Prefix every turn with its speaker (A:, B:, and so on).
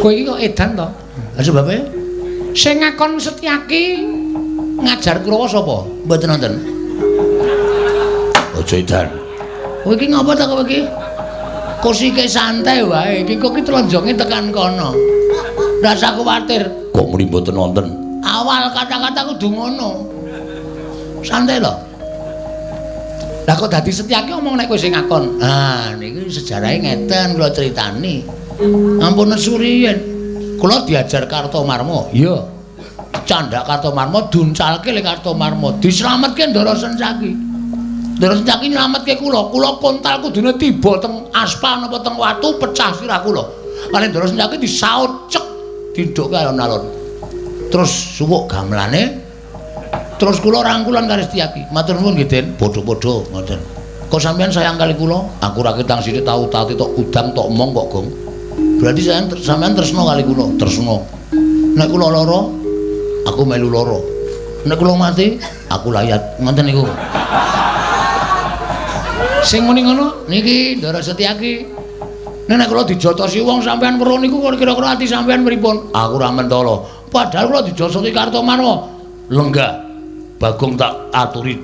A: Kowe iki kok edan to? Lah sebabe sing ngakon Setyaki ngajar Kurawa sapa? Mboten wonten. Aja edan. Kowe iki ngapa ta kowe iki? Kosike santai wae, iki kok ki tlenjonge tekan kono. Rasa kuwatir. Kok muni mboten wonten? Awal kata-kata kudu ngono. Santai lho. Lah kok dadi Setyaki omong nek kowe sing ngakon. Ah, niki sejarahe ngeten kula critani. Ampun nesu riyen. Kula diajar Kartomarma. Iya. Candhak Kartomarma duncalke le Kartomarma, dislametke Ndara Sencaki. Ndara Sencaki nylametke kula. Kula kontal kudune tiba teng aspal napa teng watu pecah sirah kula. Kali Ndara Sencaki disaut cek didhukke alon-alon. Terus suwuk gamelane. Terus kula rangkulan karo Setyaki. Matur nuwun nggih, Den. Padha-padha ngoten. Kok sampean sayang kali kula? Aku ra ketang sithik tau tati tok kudang tok omong kok, Gong. Berarti sampean tresna kali kula, tresna. Nek kula lara, aku melu lara. Nek kula mati, aku layat. Ngoten niku. Sing muni ngono niki Ndara Setyaki. Nek kula dijotosi wong sampean weruh niku kira-kira ati sampean pripun? Aku ora mentala. Padahal kula dijotosi Kartomarma. Lenggah. Bagong tak aturi